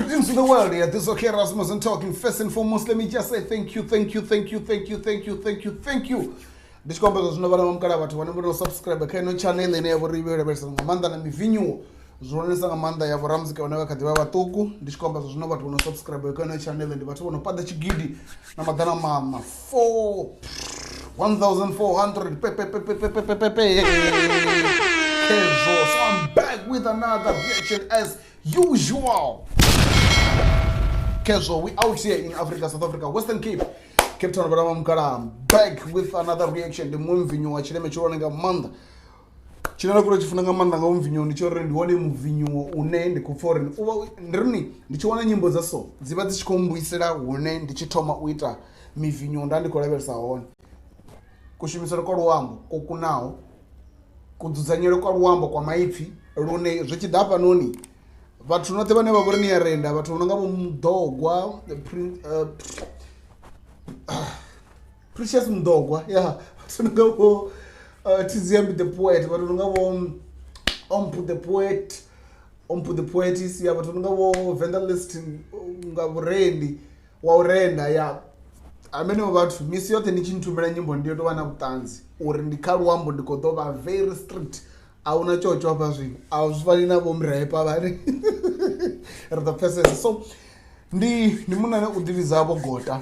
Greetings to the world. Yeah, this is okay Rasmus and talking. First and foremost, let me just say thank you, thank you, thank you, thank you, thank you, thank you, thank you. Ndi tshi khou amba zwa zwino vhana vha mukala vhathu vhane vho no subscribe kha ino channel ine ya vho ri vhe lavhelesa nga maanḓa na mivinyuwo zwihulwanesa nga maanḓa ya vhoramuzika vhane vha kha ḓivha vhaṱuku. Ndi tshi khou amba zwa zwino vhathu vho no subscribe kha ino channel ndi vhathu vho no paḓa tshigidi na maḓana maṋa 4 1400 pepepepepepepe khezwo. So I'm back with another reaction as usual. Khezwo, we out here in Africa, South Africa, Western Cape, Cape Town. Vhana vha mukala, I'm back with another reaction. Ndi muṅwe mvinyo wa tshileme tshihulwane nga maanḓa tshine nda khou tshi funa nga maanḓa nga mvinyo ndi tsho uri ndi wone muvinyo une ndi khou pfha uri u vha ndi ri ni ndi tshi wana nyimbo dza so dzi vha dzi tshi khou mbuyisela hune ndi tshi thoma u ita mivinyo nda ndi khou lavhelesa hone kushumisele kwa luambo ko kunaho kudzudzanyele kwa luambo kwa maipfi lune zwi tshi ḓa hafhanoni vhathu noṱhe vhane vha vhori ni ya renda vhathu vho no nga vho Mudogwa Precious Mudogwa ya vhathu no nga vho Tiziyambi the poet, vhathu no nga vho Ompu the poet, Ompu the poetess ya vhathu no nga vho Vandalist nga vhurendi wa u renda ya amenewo vhathu misi yoṱhe ni tshi nthumela nyimbo ndi yo tou vha na vhuṱanzi uri ndi kha luambo ndi khou ḓo vha very strict. A huna tshotsho hafha zwino a zwi fani na vho mrepa vhane ri ḓo pfesesa. So ndi munna ane u ḓivhidza vhogota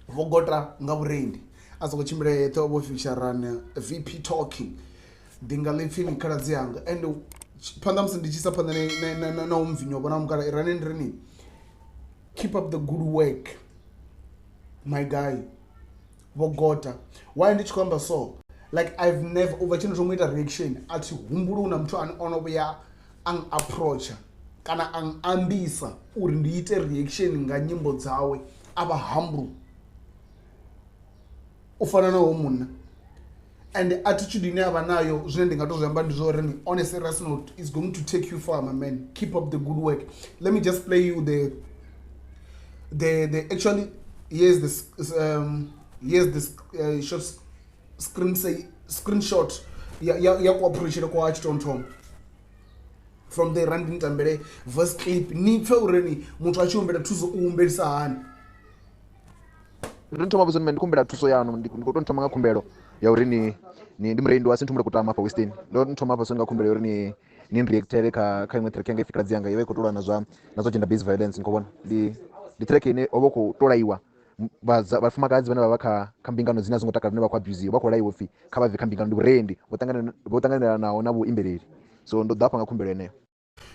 vhogota nga vhurendi a songo tshimbila yeṱhe vho featurana VP talking ndi nga ḽipfhi ni khaladzi yanga. And phanḓa musi ndi tshi isa phanḓa na u mvinyo vhona mukala irani ndi ri ni keep up the good work my guy vhogota. Why ndi tshi khou amba so, like I've never ubva tshino thoma ita reaction a thi humbuli hu na muthu ane ono vhuya a approacha kana a ambisa uri ndi ite reaction nga nyimbo dzawe a vha humble u fana na ho munna. And attitude ine avha nayo zwine ndi nga to zwi amba ndi zwa uri ni on a serious note is going to take you far my man, keep up the good work. Let me just play you the actually here's this here's this short screen say screenshot ya ya ya ku approachele kwa tshi from the rand ntambele voice clip ni pfe uri ni muthu a tshi humbela thuso u humbelisa hani. Ndo thoma vhudzoni ndi khumbela thuso yanu, ndi khou tou thoma nga khumbelo ya uri ni ni ndi murendi wa sinthu kutama hafha Western. Ndo thoma hafha nga khumbelo ya uri ni ni reactele kha kha iṅwe track yanga ipfi khaladzi yanga, i vha i khou tou lwa na zwa gender based violence. Ni khou vhona ndi track ine ho vha khou tou laiwa vhafumakadzi vhane vha vha kha kha mbingano dzine a dzi ngo takala, vhane vha khou abusiwa, vha khou laiwa upfhi kha vha bve kha mbingano. Ndi vhurendi vho ṱanganelanaho na vhuimbeleli, so ndo ḓa hafha nga khumbelo yeneyo.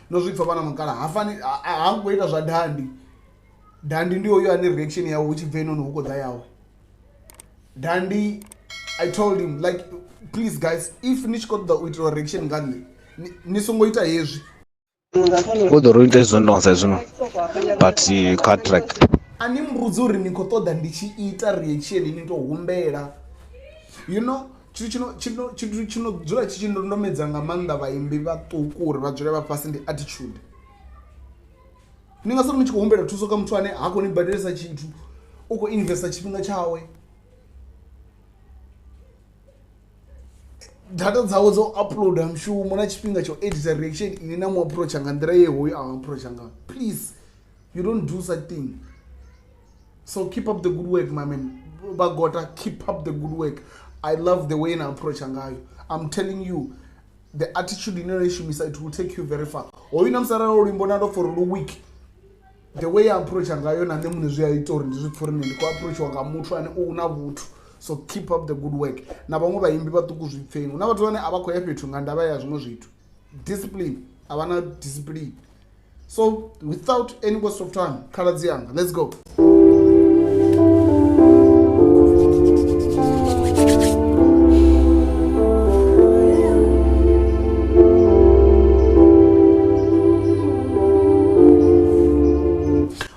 No zwi pfa vhana mukala hafani ha ngo ita zwa dandi dandi ndi hoyo ane reaction yawe hu tshi bva inoni hu khou ḓa yawe dandi. I told him like please guys, if ni tshi khou ṱoḓa u itelwa reaction nga nṋe ni songo ita hezwi. U ḓo ri ite zwo no tonga zwino but kha track a ni mbudzi uri ni khou ṱoḓa ndi tshi ita reaction ni to humbela, you know. Tshithu tshino dzula tshi tshi ndondomedza nga maanḓa vhaimbi vhaṱuku uri vha dzule vha fhasi ndi attitude. Ni nga sori ni tshi khou humbela thuso kha muthu ane ha khou ni badelisa tshithu, u khou investa tshifhinga tshawe, data dzawe dzo uploada mushumo na tshifhinga tsha u edita reaction ini na mu approacha nga nḓila ye hoyu a approacha ngayo. Please, you don't do such thing. So keep up the good work my man Bagota, keep up the good work. I love the way na approacha ngayo. I'm telling you, the attitude ine na shumisa, it will take you very far. Hoyu na musara luimbo na ndo for lu week, the way ya approacha ngayo na nṋe muṋe zwi a ita uri ndi zwi pfhe uri ndi khou approachiwa nga muthu ane u na vhuthu. So keep up the good work. Na vhaṅwe vhaimbi vhaṱuku zwi pfheni, hu na vhathu vhane a vha khou ya fhethu nga ndavha ya zwiṅwe zwithu, discipline, a vha na discipline. So without any waste of time, khaladzi yanga, let's go.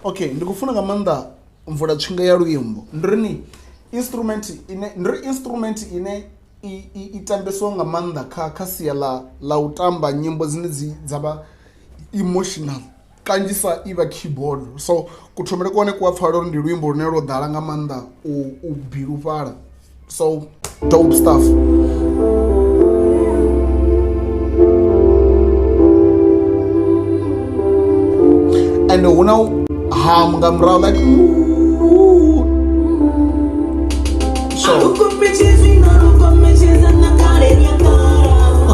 Okay, ndi khou funa nga maanḓa mvula tswinga ya luimbo. Ndi ri ni instrument ine ndi ri instrument ine i tambesiwa nga maanḓa kha kha sia ḽa ḽa u tamba nyimbo dzine dzi dza vha emotional kanzhisa i vha keyboard. So kuthomele kone ku a pfala uri ndi luimbo lune lwo ḓala nga maanḓa u bilufhala. So dope stuff. And hu na ham nga murahu like so.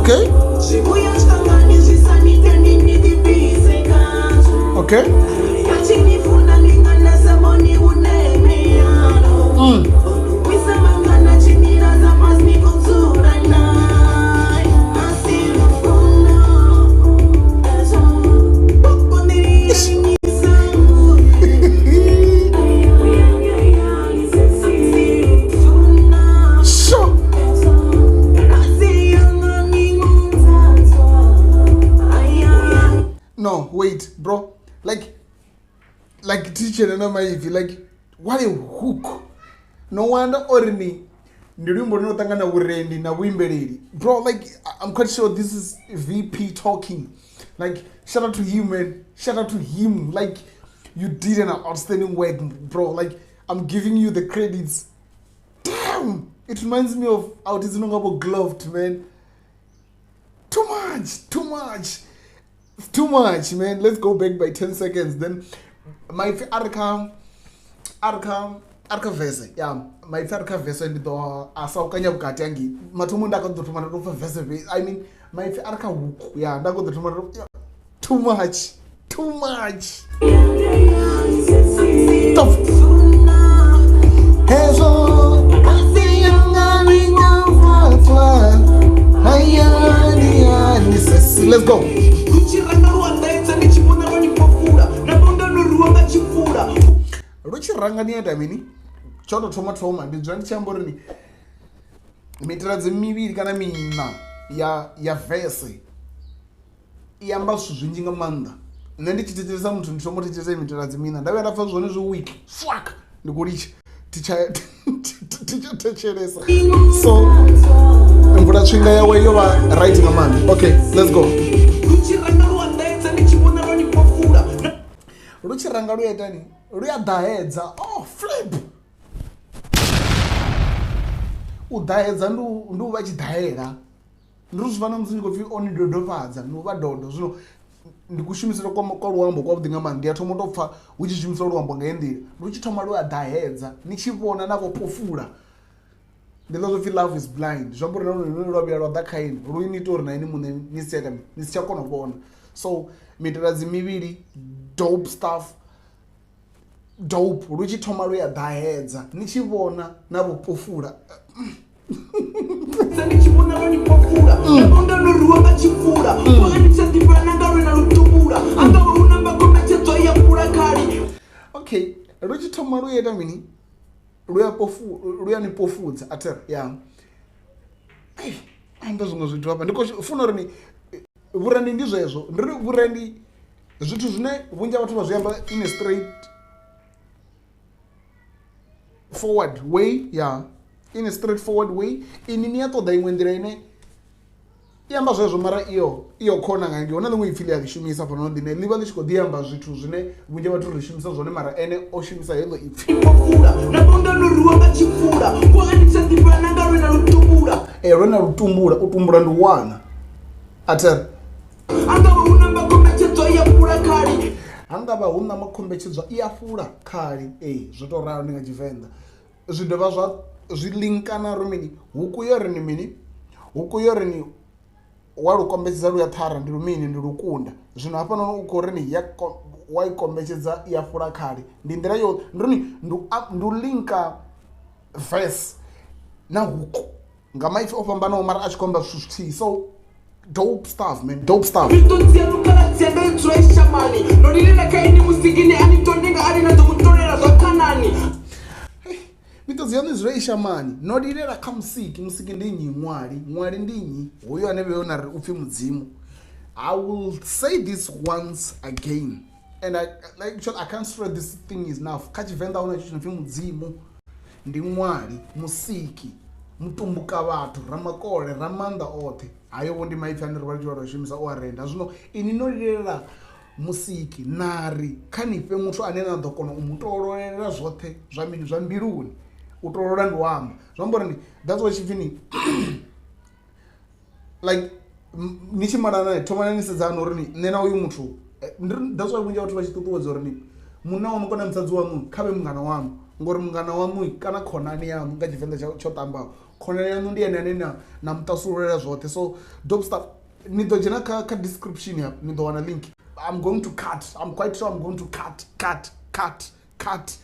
Okay. Okay. Sure. No, wait, bro. Like teacher na maipfi, like what a hook. No wonder ori ndi luimbo luno ṱangana vhurendi na vhuimbeleli. Bro, like I'm quite sure this is VP talking. Like shout out to him, man. Shout out to him. Like you did an outstanding work, bro. Like I'm giving you the credits. Damn, it reminds me of Autizunongabo Gloved, man. Too much, too much. It's too much, man. Let's go back by 10 seconds. Then maipfi a ri kha a ri kha a ri kha verse ya maipfi a ri kha verse ndi ḓo a saukanya vhukati hangei mathomo nda kho ḓo thoma nda tou pfa verse I mean maipfi a ri kha hook ya nda kho ḓo thoma nda tou too much, too much. Stop. Hezwo Let's go. Lu tshi ranga ni ita mini? Tsho tou thoma thoma ndi dzula ndi tshi amba uri ni mitaladzi mivhili kana miṋa ya verse i amba zwithu zwinzhi nga maanḓa. Nṋe ndi tshi thetshelesa muthu ndi thoma u thetshelesa mitaladzi miṋa nda vhuya nda pfha zwone zwi weak fuck ndi khou litsha thi tsha thetshelesa. So mvula tswinga yawe yo vha right nga maanḓa. Okay, let's go. Lu tshi ranga lu ya itani? Lu ya ḓahedza. Oh, flip. U ḓahedza ndi u vha tshi ḓahela. Ndi zwi fana musi ndi khou pfhi o ni dodofhadza, ndi u vha dodo. Zwino ndi kushumisele kwa luambo kwavhuḓi nga maanḓa. Ndi a thoma u tou pfha hu tshi shumiswa luambo nga heyi nḓila. Lu tshi thoma lu a ḓahedza, ni tshi vhona na vho pofula. Ndi ḽa zwo pfhi love is blind. Zwi amba uri na lune lwa vhuya lwa ḓa kha ini, lu ni ita uri na ini muṋe ni si tsha ni si tsha kona u vhona. So mitaladzi mivhili, dope stuff. Dope. Lu tshi thoma lu ya ḓahedza, ni tshi vhona na vho pofula. Okay, lu tshi thoma lu ita mini? Lu ya pofu, lu ya ni pofudza ather ya. Ei, amba zwiṅwe zwithu hafha ndi khou funa uri ni vhurendi ndi zwezwo. Ndi ri vhurendi zwithu zwine vhunzhi ha vhathu vha zwi amba in a straight forward way, yeah, in a straight forward way. Ini ni ya ṱoḓa iṅwe nḓila ine i amba zwezwo mara iyo iyo khona nga ngei huna ḽiṅwe ipfi ḽi a ḽi shumisa fhano ḽine ḽi vha ḽi tshi khou ḓi amba zwithu zwine vhunzhi ha vhathu ri shumisa zwone mara ene o shumisa heḽo ipfi. Lwe na lutumbula, u tumbula ndi u wana. Ather ha nga vha hu na makhombetshedzwa i a fula khali. Ee, zwo tou ralo ndi nga Tshivenḓa. Zwi dovha zwa zwi linkana ri mini huku yo ri ni mini huku yo ri ni wa lu kombetshedza lu ya ṱhara ndi lumini ndi lukunda. Zwino hafhanoni u khou ri ni ya wa i kombetshedza ya fula khali ndi nḓila yo ndi ri ndi u linka verse na huku nga maipfi o fhambanaho mara a tshi khou amba zwithu zwithihi. So dope stuff, man, dope stuff. Miṱodzi yaṋu i dzula i shamani no lilela kha musiki. Musiki ndi nnyi? Ṅwali. Ṅwali ndi nnyi? Hoyo ane vhe na ri upfhi Mudzimu. I will say this once again and I like actually I can't stress this thing enough. Kha Tshivenḓa huna tshithu tshi no pfhi Mudzimu. Ndi ṅwali, musiki, mutumbuka vhathu, ramakole, ramaanḓa oṱhe. Hayo vho ndi maipfi ane ri vha tshi vha shumisa o a renda. Zwino ini no lilela musiki na ri kha ni fhe muthu ane na ḓo kona u mu tololela zwoṱhe zwa mini zwa mbiluni. U tolola ndi u amba. Zwi amba uri that's why tshipfi ni like ni tshi malana thomani ni sedzana uri ni nṋe na uyu muthu Ndi ri that's why vhunzhi ha vhathu vha tshi ṱuṱuwedza uri ni munna waṋu kana musadzi waṋu kha vhe mungana waṋu, ngori mungana waṋu kana khonani yaṋu nga Tshivenḓa tsha tsho ṱambaho, khonani yaṋu ndi ene ane na na muṱasululela zwoṱhe. So dope stuff. Ni ḓo dzhena kha kha description ya ni ḓo wana link. I'm going to cut. I'm quite sure I'm going to cut, cut, cut, cut.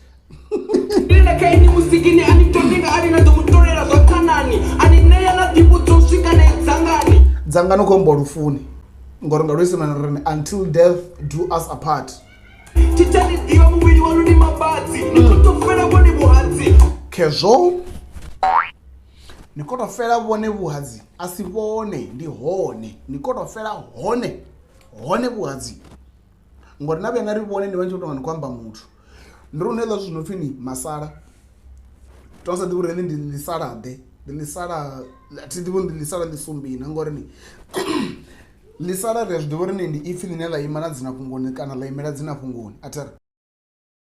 Lilela kha ini musikini a ni tondi nga ani na ḓo mu tolela zwa khanani a ni ṋea na ḓivhudzo u swika na dzangani. Dzangano khou ambiwa lufuni ngori nga luisimane ri ri until death do us apart. Thi tsha ni ḓivha muvhili waṋu ndi mabadzi ni khou tou fela vhone vhuhadzi. Khezwo ni khou tou fela vhone vhuhadzi a si vhone ndi hone ni khou tou fela hone hone vhuhadzi ngori na vhuya na ri vhone ni vha ni tshi khou tonga ni khou amba muthu. Ndi uri hu na hezwiḽa zwithu zwi no pfhi ni masala to sa ḓivhi uri heḽi ndi ḽisala ḓe ndi ḽisala thi ḓivhi uri ndi ḽisala ḽi sumbina ngori ni ḽisala ri a zwi ḓivha uri ndi ipfhi ḽine ḽa ima na dzina fhungoni kana ḽa imela dzina fhungoni a thi ri.